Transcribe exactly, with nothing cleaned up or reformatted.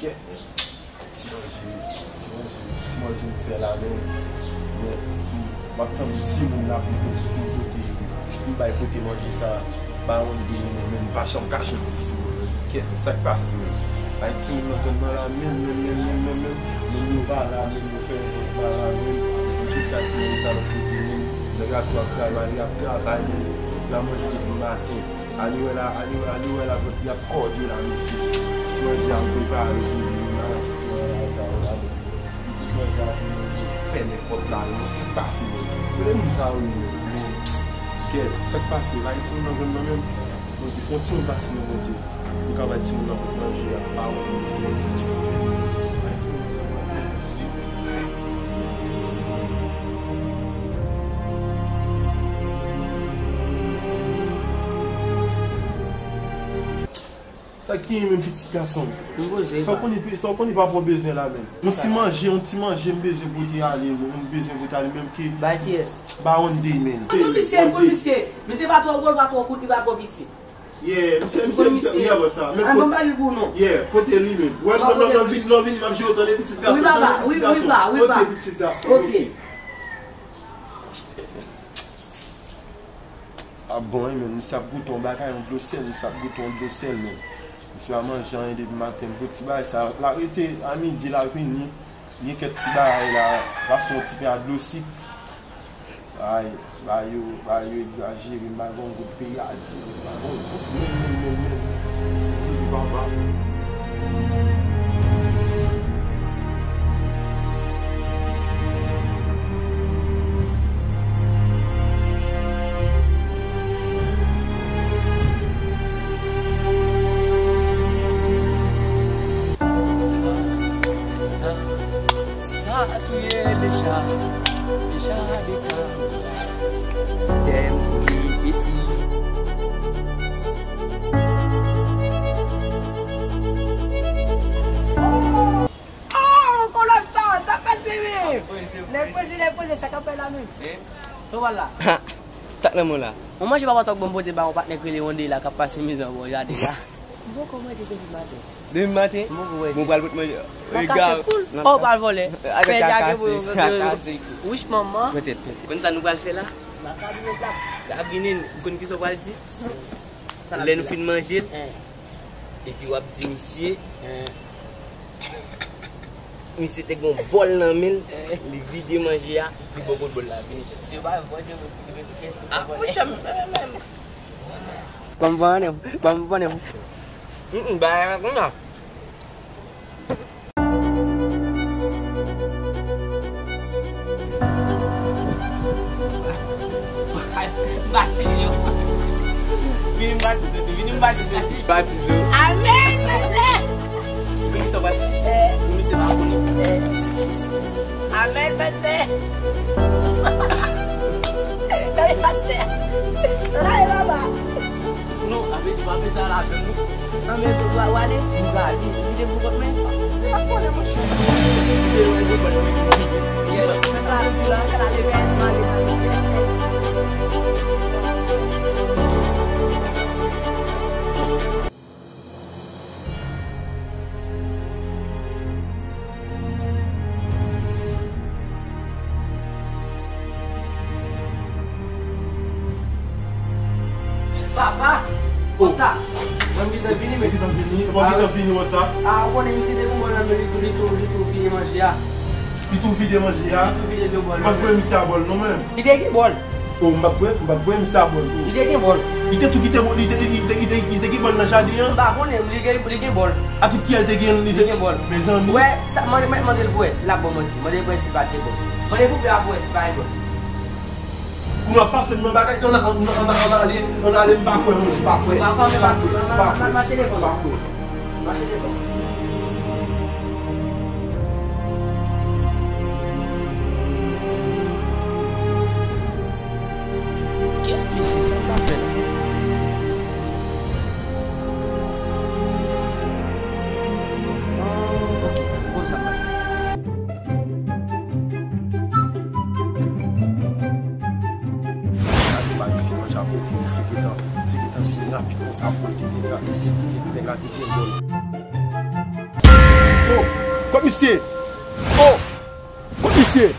Kèt, men. Ti manje, ti manje, ti manje m fè la, men, men, m, m ap tann timoun la pou m pote, pou m pote, pou m bay pote manje sa. Ba yon de, men, men, m pa janm kache pou timoun, men. Kèt, men, sa k pase, men? Bay timoun nan zòn nan la, men, men, men, men, men, men, moun yo pa la, men, yo fè nenpòt bagay, men. Jodi a, timoun sa lòt kote, men. Nèg la tou ap travay, mari ap travay, men. L ap manje depi maten. Anyway la, anyway, anyway la, y ap kòde la, mesye. Ti manje a m prepare pou li, m al achte ti manje a, sa yo la, mesye. Ti manje a pou manje fè nenpòt la, non, sa k pase, men. Kote moun sa yo ye, men? Kèt, sa k pase? Pa gen timoun nan zòn nan menm? Bondye, fè yon timoun pase, non, Bondye. Nou ka bay timoun nan pot manje a, pa wont, non, Bondye. Bay timoun nan zòn nan, non, mesye. Sa k genyen menm pitit gason m? M poze, sa w pa. Konnen, sa w konnen papa w bezwen la menm. Yon ti manje, yon ti manje m bezwen pote ale, m bezwen pote ale menm ke. Bay kiyès? Ba yon de menm. Ann misye, pou misye. Misye pa twò gwo, l pa twò kout, li pa twò piti. Yeah, misye, misye, misye, yeah, bò sa. An, ban m ba li pou non. Yeah, pote li menm. Wè, non, non, non, vin, non, vin, m ap jere w, tande pitit gason, wi, papa, tande pitit gason. Wi, wi, pa, wi, pa. Pote pitit gason, ok. A bon, wi, men, misye ap goute yon bagay, yon dlo sèl, misye ap goute yon dlo sèl, men. Misye pa manje anyen depi maten, m pot ti bagay sa, l a rete a midi, l a vini. Gen kèk ti bagay la, l ap fè yon ti pè a dlo sik. Ay, bagay yo, bagay yo egzajere, m pa gen yon gout peyi Ayiti, m pa gen yon gout menm, menm, menm, menm. Ti, ti, ti, papa. Sa, sa, sa touye Decha, Decha, Decha. Dèm li piti. Oh, Kolòs pa, sa pase, wi. Lè poze, lè poze, sa k ap fè la menm? Ou wè la. Sa k nan men w la? Mwen manje papa tòk bon pote ba yon patnè k rele Wonde la k ap pase mizè bò jaden la. M poko manje depi maten. Depi maten? M poko wè. Bon, pral pot manje. Nan kase poul. Oh, pral vòlè. Fè djage pou yo. Wich manman. Konn sa nou pral fè la? Makabine plat. Kabine, ou konn kisa w pral di? Lè nou fin manje l, epi w ap di misye, misye te gen yon bòl nan men l, li vide manje a, li ba w bòl la vini. Ah, monchè, m, m, m. Ban m pran nèf, ban m pran nèf. Mm, mm, bagay la konsa. Batize yo. Vini m batize w tou, vini m batize w tou. Batize w. Amèn, pastè. Ou konn sa w pral fè? Ou misye pa konnen. Amèn, pastè. Gade pastè. Gade baba. Non, apre, apre sa la, apre nou. Nan men w, w ale. Nou gade. Li te pou kont men. Li pa konnen, monchè. Li te wè l pou kont men. Yes. Sa, sa, sa, sa, sa, sa, sa, sa, sa, sa, sa, sa, sa, Papa! Konsa! Mwen gentan vini, men. Gentan vini? Mwen gentan vini, konsa? Ah, ou konnen misye te gon bòl nan men li tou, li tou, li tou vide manje a. Li tou vide manje a? Li tou vide de bòl nan men. M pa voye misye a bòl non, menm. Li te gen bòl. Oh, m pa voye, m pa voye misye a bòl, oh. Li te gen bòl. Li te tou kite bòl, li te, li te, li te, li te gen bòl nan jaden an? M pa konnen, li gen, li gen bòl. A tout kiyè l te gen, li te gen bòl. Mezanmi. Wè, sa, mande, mande, mande l pou wè, si l ap ban w manti. Mande l pou wè si l pa t gen bòl. Mande pou pè a pou wè si l pa gen bòl. Kounye a pase m nan bagay, ann, ann, ann, ann ale, ann ale, m pa kwè, mwen, m pa kwè. M pa kwè, m pa kwè, m pa kwè. Mache devan. M pa kwè. Mache devan. Kèt, mesye, sa m ta fè la? Ah, ok, m konn sa m pral fè. Gade pa misye manje a kote misye gentan, misye gentan vini rapid konsa pou l te gentan, li te, li te, nèg la te gen bòl. Kot misye? Oh! Kot misye?